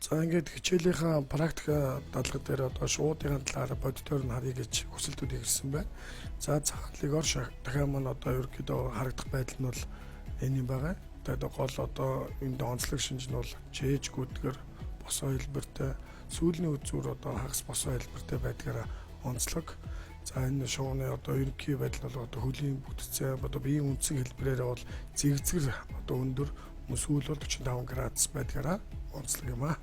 За, ингээд хичээлийнхаа практик дадлага дээр одоо шувуудын талаар бодитоор нь харъя гэж хүсэлтүүд ирсэн байна. За, цагаан лигор дахиад маань одоо ерөнхийдөө харагдах байдал нь бол энэ юм байгаа. Тэгээд гол одоо энд онцлог шинж нь бол чээж гүдгэр босоо хэлбэртэй, сүүлийн үзүүр одоо хагас босоо хэлбэртэй байдгаараа онцлог. За, энэ шувууны одоо ерөнхий байдал бол одоо хөлийн бүтцээ, одоо биеийн үндсэн хэлбэрээр бол зэгзгэр одоо өндөр, сүүл бол 45 градус байдгаараа онцлог юм аа.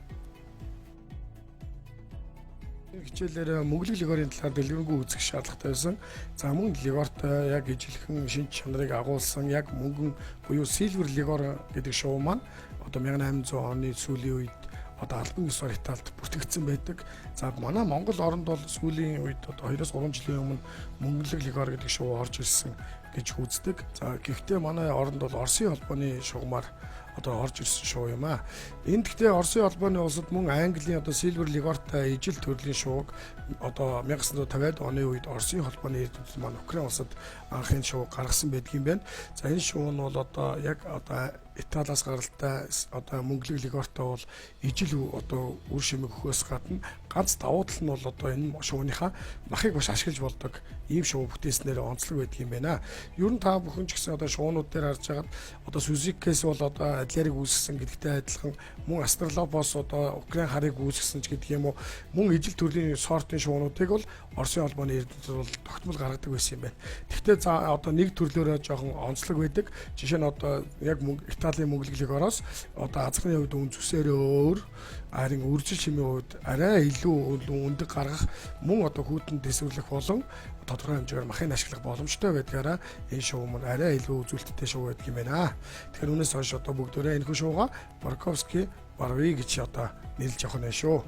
Хичээлээр мөнгөлөг лигорын талаар дэлгэрэнгүй үзэх шаардлагатай байсан. За, мөн лигортой яг ижилхэн шинж чанарыг агуулсан яг мөнгөн буюу silver лигор гэдэг шувуу маань одоо 1800 оны сүүлийн үед одоо албан ёсоор Италид бүртгэгдсэн байдаг. За, манай Монгол оронд бол сүүлийн үед одоо 2-3 жилийн өмнө мөнгөлөг лигор гэдэг шувуу орж ирсэн гэж үздэг. За, гэхдээ манай оронд бол Оросын холбооны шугамар одоо орж ирсэн шувуу юм аа. Энд гэхдээ Оросын холбооны улсад мөн Английн одоо Silver Ligor-тай ижил төрлийн шувууг одоо 1950-ад оны үед Оросын холбооны эрдэмтд маань Украин улсад анхын шувуу гаргасан байдгийн байна. За, энэ шувуу нь бол одоо яг одоо Италиас гаралтай одоо мөнгөлөг Ligor-тай бол ижил одоо үр шимэг өгөхөөс гадна ганц давуу тал нь бол одоо энэ шувууныхаа махыг бас ашиглаж болдог ийм шувуу бүтээснээр онцлог байдаг юм байна. Ер нь та бүхэн ч гэсэн одоо шувуунууд дээр харж байгаад одоо Suzuki-с бол одоо Адлерыг үүсгэсэн гэдэгтэй адилхан мөн Австралопос одоо Украин харыг үүсгэсэн ч гэдэг юм уу, мөн ижил төрлийн сортын шувуунуудыг бол Оросын холбооны эрдэмтэд бол тогтмол гаргадаг байсан юм байна. Гэхдээ за одоо нэг төрлөөрөө жоохон онцлог байдаг. Жишээ нь одоо яг Италийн мөнгөлөг Ligor-оос одоо азхны хувьд үн зүсээрээ өөр, харин үржил шимийн хувьд арай илүү өндөг гаргах, мөн одоо хүйтэн дэсвэрлэх болон тодорхой хэмжээгээр махыг ашиглах боломжтой байдгаараа энэ шувуу маань арай илүү үзүүлэлттэй шувуу байдаг юм байна. Тэгэхээр үүнээс хойш одоо бүгдээрээ энэхүү шувуугаа Барковски Барви гэж одоо нэрлэж явах нь шүү.